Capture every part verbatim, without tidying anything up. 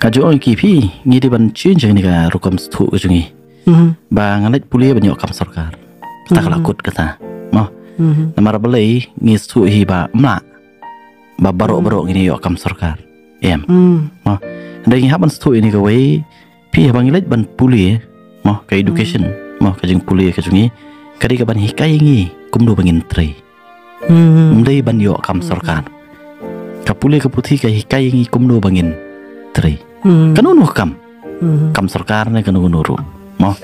Nga ju ong ïa ki, phi, ngi dei ban change ïa kane ka rukom sngewthuh ka jong ngi. Ba nga leit pule ban ïoh kam sorkar. Kata ka la kut kata. Mo. Namar balei ngi sngewthuh hi ba ym lah ba baroh baroh ngin ïoh kam sorkar. Em. Mo. Hynrei ngi hap ban sngewthuh ïa kane kawei, phi, haba ngi leit ban pule, mo, ka education, mo, ka jingpule ka jong ngi ka dei ka ban hikai ïa ngi kumno ba ngin trei. Ym dei ban ïoh kam sorkar. Ka pule ka puthi ka hikai ïa ngi kumno ba ngin trei. Kano kano ka kam, kam sorkar ne kano kano ruh, mo.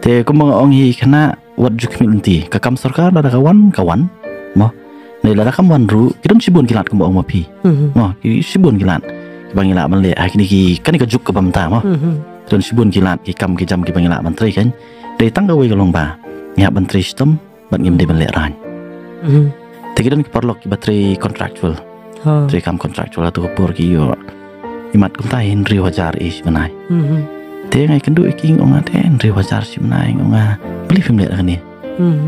Te kumba nga ong hi kane, wat ju khmih lynti, ka kam sorkar lada ka wan ka wan, mo. Ne lada kam wan ruh, ki don shibun ki lad kumba ong ma phi. Mo, ki shibun ki lad kiba ngi lah ban leh ha kine ki, kane ka juk kaba mynta, mo. Ki don shibun ki lad, ki kam ki jam kiba ngi lah ban trei, kan. Dei tang kawei ka long ba ngi hap ban trei shitom bad ngim dei ban lehraiñ. Te ki don ki paralok kiba trei contractual. Trei kam contractual, ha kato ka por ki ïoh imat kumta hynriew hajar shi bnai. Te nga ïakynduh ïa ki, nga ong, te hynriew hajar shi bnai, nga ong, balei phim leh kane?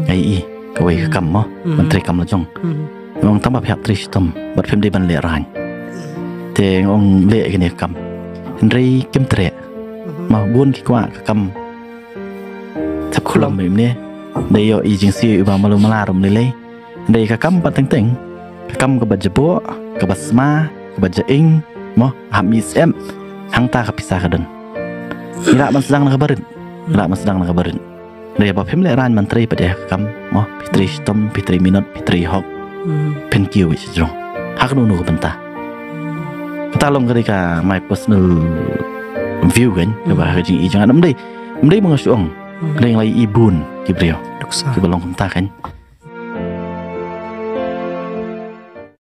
Nga ïohi kawei ka kam, mo, ban trei kam la jong. Nga ong, tang ba phi hap trei shitom bad phim dei ban lehraiñ. Te nga ong, leh kane ka kam. Hynrei kim treh. Mo, bun ki kwah ka kam thep khulom, mo, ne. Dei ïoh i jingsiew iba malu mala ruh ym lei lei. Dei ka kam pat teng teng, ka kam kaba jaboh, kaba sma, kaba jaing, mo, hap mih syep, hangta ka pisa ka don. Ngi lah ban sdang na kaba rit. Ngi lah ban sdang na kaba rit. Dei ba phim lehraiñ ban trei pat ïa ka kam, mo, phi trei shitom, phi trei minot, phi trei hok, phin kiew beit shajrong. Ha kano kano ka bynta. Kata long ka dei ka my personal view, kan, kaba ha ka jingïohi jong nga, ym dei, ym dei ba nga shu ong. Ka dei, nga la ïohi bun ki briew kiba long kumta, kan.